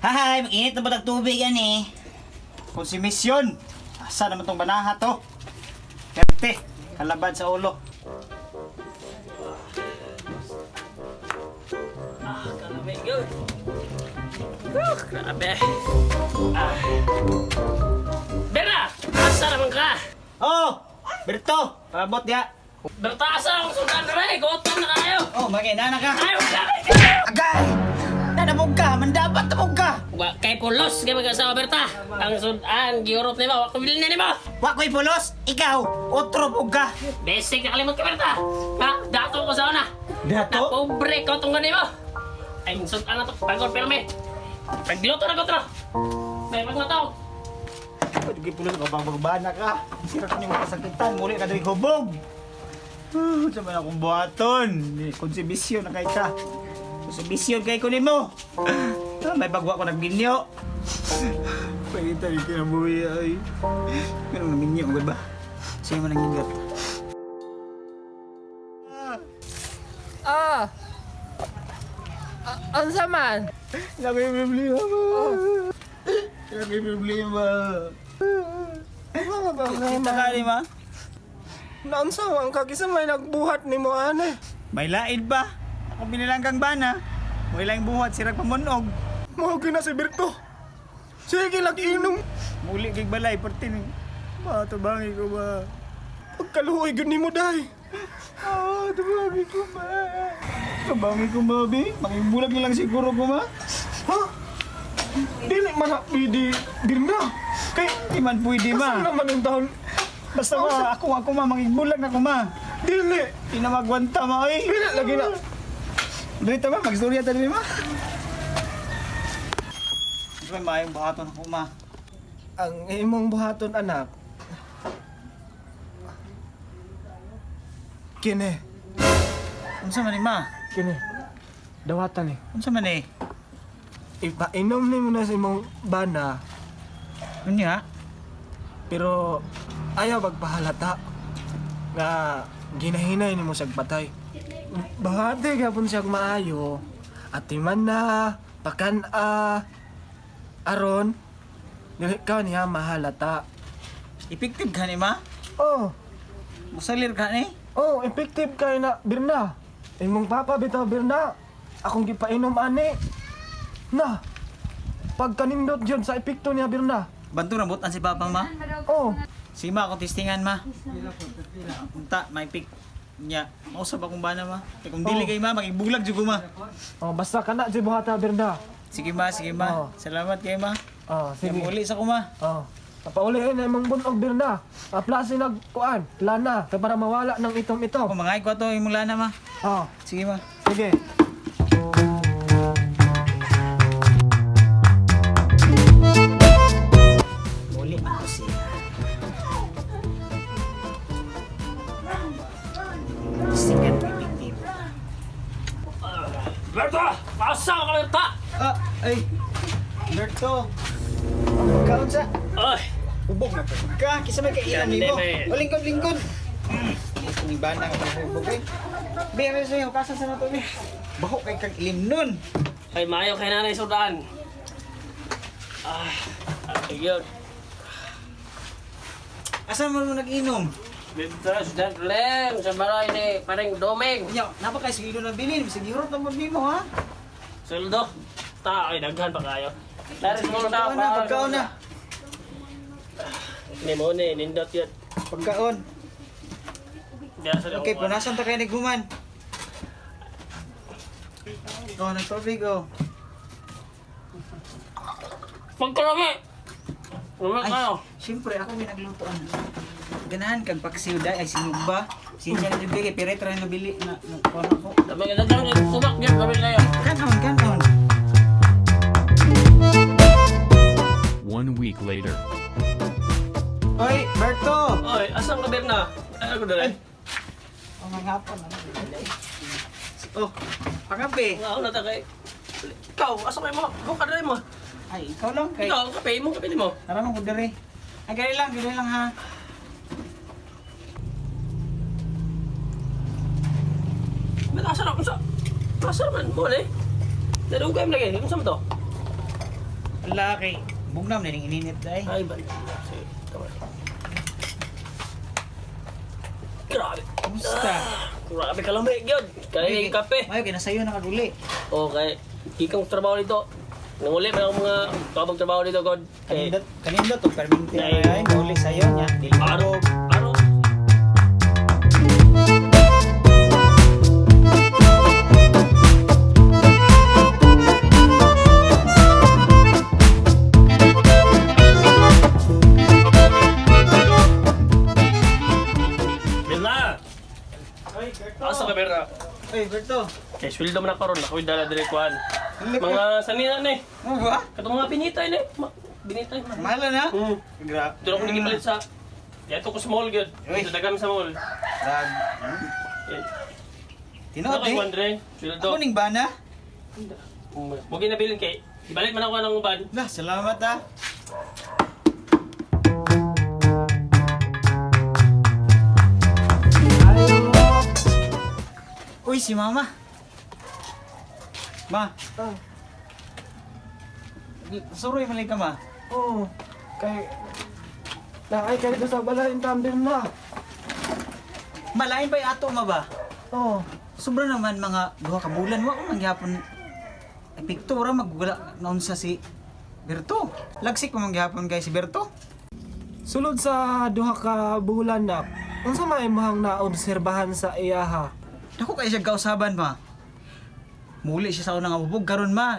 Hay, mag-init na ba tubig yan eh? Konsumisyon. Asa naman tong banaha to? Perte, kalabad sa ulo. Ah, kalami yun. Ah, grabe. Ah. Berna! Asa naman ka? Oh! Berto, paabot ya. Berta, asa akong sundan na rin? Gutom na kayo! Oh, magay na ka. Ay, wala kayo! Agay! Nanamog ka, mandapat tamog ka. Wa kay pulos kay mag-asawa, Berta. Ang sudan, giurot nimo, wa ko bilin na nimo. Wa ko'y pulos, ikaw, otro pug ka. Basic na kalimot ka, Berta. Ha? Dato ko sa una. Dato? Na pobre ko tungkol nimo. Ay, ang sudan na to, pagod perme. Pagluto na ko to. May pagluto. Pwede pulos ka bang magbana ka. Sira ko niyong kasakitan, muli ka diri hubog. Sa man akong buhaton. Konsibisyon na kay ka. Konsibisyon kay ko nimo. Ah, may bagwa ko nagminyo. Pwede tayo kinabuhi ay. Ganun naminyo ko ba? Sino man ang higat? Ah. Ah, unsa man? Wala ko'y problema ba? Wala ko'y problema. Ano ba Kita ka ni ma? Naunsa man ka kisa may nagbuhat nimo ane. May laid ba? Ako binilanggang bana. May laing buhat, sirag pamunog. Mao gyud na si Berto. Sige lag inom. Muli kay balay, pertin. Ba, tubangi ko ba? Pagkaluoy gyud nimo day. Ah, tubangi ko ba? Tubangi ko ba, bi? Mangibulag na lang siguro ko ma. Ha? Dili man na pwede dirna. Kay, di man pwede Kasal ma. naman ang taon. Basta ma, ako ma, mangibulag na ko ma. Dili. Di na magwanta ma, oy. Dili lagi na. Dito ma, magstorya tayo ma. Mas may maayong buhaton ako ma. Ang imong buhaton anak. Kini, Unsa man ni ma? kini. Dawatan ni. Unsa man eh? Ipainom nimo na sa imong bana. Unya? Pero ayaw magpahalata nga ginahinay nimo siyag patay. Bahati gapon siyag maayo, atiman na, pakan-a, aron, dili ka niya mahalata. Effective ka ni ma? Oh, Musalir ka ni? oh, effective kay na, Birna. Imong papa bitaw Birna. Akong gipainom ani. Na, pagkanindot yun sa epekto niya Birna. Banto na butan si papa ma. Oh, Sige ma, akong testingan ma. Unta, may pick niya. Mausap akong bana ma. Kay kung dili Oh. kay ma, magibulag jud ko ma. oh basta kana jud buhata Birna. Sige ma, sige ma. Oh. Salamat kay ma. Oh, Sige. sige. Muli sa ko ma. Oh. Papaulihin na imong bunog birna. Aplasi nagkuan, lana, kay para mawala ng Ako itom-itom. mangay ko ato imong lana ma. Oh, Sige ma. sige. Muli man ko siya. Testingan ko epektibo. Berta! Asa ka, Berta! Ah, ay. Berto. Pagkaon sa Ay, Hubog na po. Ka, kisa may kailan Ganda, nimo. may. O lingkod lingkod. Ni bana nga hubog eh. Bere sa iyo kasa sa nato ni. Baho kay kag ilim nun. ay maayo kay nanay sudan. Ah, ayun. Asa man mo nag-inom? Dito sa Glen, sa balay ni Paring Doming. Nya, napakay sige ng bilin, sige hurot na mo nimo ha. Sweldo. Ta, ay daghan pa kayo. Taris mo na Pagkaon na, pagkaon na. Ni mo ni nindot yun. Pagkaon. Diya sa Okay, punasan ta kay naghuman. Oh, nagtubig oh. Pagkarami. Lumi Ay, kayo. siyempre ako may nagluto ano. Ganahan kag paksiw dai ay sinugba. Sinsya na jud kay piret ra nabili na na kuan ako. Dami ka daghan tubak gyud kami kayo. Kanon, kanon. One week later. Oy, Berto. Oy, asan ka Berna? Ay, ako dali. Oh, mga hapon. Oh, pangape. Nga na ta kay. Ikaw, asa kay mo? Go ka dali mo. Ay, ikaw lang kay. Ikaw, ang kape mo, kape mo. Tara mo ko diri. Ay, gani lang ha. Ba't asa na? Unsa? Asa man mo ni? Nadugay mo lagi. Unsa man to? Wala kay bugnam na ning ininit ay. Ay, ba? Sige, tama. Grabe. Kumusta? Grabe ka lamig yun. Kaya yung kape. Mayo kay nasayo na kaguli. Okay. Ikang trabaho dito. Nanguli man ako mga kabang trabaho dito, God. Kay, Kanindot, kanindot og perminti Ay. ay muli sayo nya. Dili araw, araw. Berna! Ay, Berto. Asa ka, Berna? Ay, Berto. Kay sweldo man ako ron, ako'y dala dire kuan. Mga sanina na eh. Ano ba? Katong mga binitay na eh. Binitay. Mahal na? Grabe. Dito ako nagipalit sa... Yato ko sa mall, gyud. Uy. Dito dagam sa mall. Rag. Eh, Tinuod Ako eh. Andre, sweldo. Ako ning bana. Mo ginabilin kay ibalik man ako ng uban. Lah, salamat ah. Ayo. Uy, si Mama. Ma, Ah, suroy man ka ma. oo. Kay Naay kay dito sa balay in Berna. Malain ba yung ato ma ba? Oo. Sobra naman mga duha ka bulan wa ko man gihapon epekto ra magwala naunsa si Berto. Lagsik ko man gihapon kay si Berto. Sulod sa duha ka bulan na. Unsa may imong naobserbahan sa iyaha? Dako kay siya kausaban ma. Muli siya sa unang nga bubog karon ma.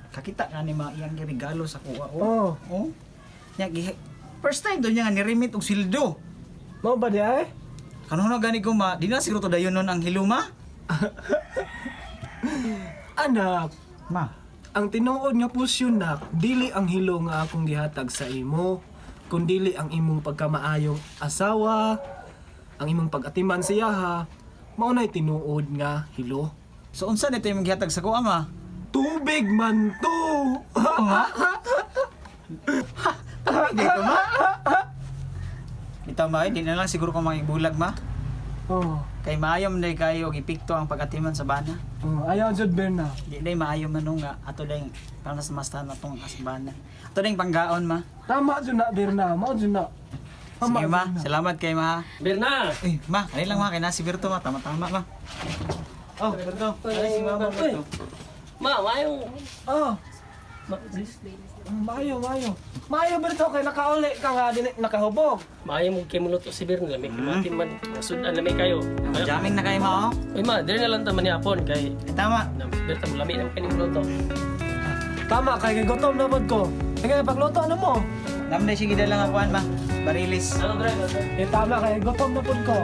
Kakita na ni ma iyang regalo sa kuha oh. Oo. Oh. Nya first time do niya nga ni-remit og sildo. Mao ba di ay? Kanuno gani ko ma, di na siguro to dayon nun ang hiluma. Anak, Ma. ang tinuod nga pusyon nak, dili ang hilo nga akong gihatag sa imo, kundili ang imong pagkamaayong asawa, ang imong pag-atiman sa iyaha, mao na'y tinuod nga hilo. So unsa nito yung gihatag sa kuha ma? Tubig man to! Oo ma. Ha, dito ma. Ito ma, eh, di na lang siguro ko makibulag ma. Oh, Kay maayo man day kayo og epekto ang pag-atiman sa bana. oh, ayaw jud Berna. Di day maayo man nga ato day panas mastahan na tong asbana. Ato day panggaon ma. Tama jud na Berna, mao jud na. Tama Sige ma, jud na. salamat kay ma. Berna. Eh, ma, kanil lang ma kay na si Berto ma, tama-tama ma. Oh, Berto, ay si mama Berto. Ma, mayong Oh, ma, please. maayo, maayo. Maayo Berto kay nakauli ka nga dili nakahubog. Maayo mo kay muluto si Berna, lami kay mati man. Sudan lami kayo. Jamming na kayo ma oh. Uy ma, dire na lang ta man hapon kay Eh, tama. na Berta mo lami nang kaning luto. Tama kay gutom na pod ko. Sige, pagluto ano mo? Namday siya gidala nga kuan ma. Barilis. Ano dre? Eh tama kay gutom na pod ko.